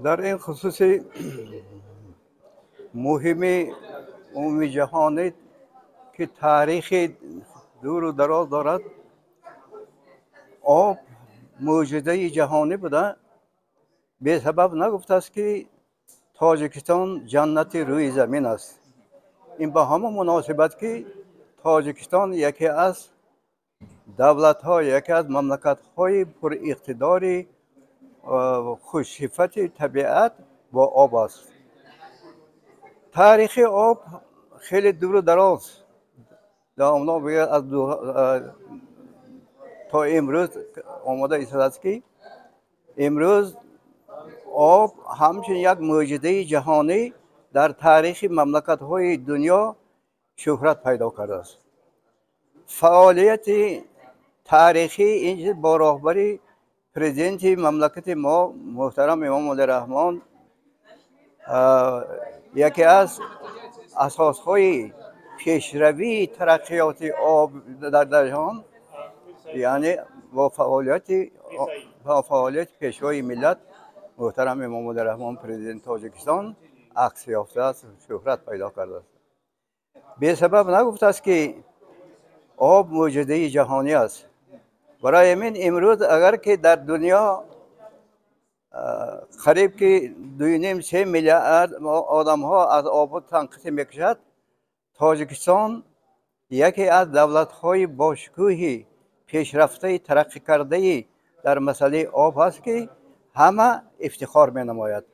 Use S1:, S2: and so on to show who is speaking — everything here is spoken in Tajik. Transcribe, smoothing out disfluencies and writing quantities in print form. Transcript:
S1: Дар ин хусуси муҳими умумиҷаҳонӣ, ки таърихи дуру дароз дорад, об мӯъҷизаи ҷаҳонӣ буда, бесабаб нагуфтааст, ки Тоҷикистон ҷаннати рӯи замин аст. Ин ба ҳамон муносибат, ки Тоҷикистон яке аз давлатҳо, яке аз мамлакатҳои пуриқтидори хушсифати табиат бо об аст. Таърихи об хеле дуру дароз аз то имрӯз омода истодааст, ки имрӯз об ҳамчун як мӯъҷизаи ҷаҳонӣ дар таърихи мамлакатҳои дунё шӯҳрат пайдо кардааст. Фаъолияти таърихӣ ин чиз бо роҳбари президенти мамлакати мо муҳтарам Эмомалӣ Раҳмон яке аз асосҳои пешравии тараққиёти об дар ҷаҳон, яъне бо фаъолияти пешвои миллат муҳтарам Эмомалӣ Раҳмон, президенти Тоҷикистон, акс ёфтааст, шӯҳрат пайдо кардааст. Бесабаб нагуфтааст, ки об мӯъҷизаи ҷаҳонӣ аст. Барои ҳамин имрӯз агар ки дар дунё қариб ки 2,5-3 миллиард одамҳо аз об танқисӣ мекашад, Тоҷикистон яке аз давлатҳои бошукӯҳи пешрафтаи тараққӣ кардаи дар масъалаи об ҳаст, ки ҳама ифтихор менамояд.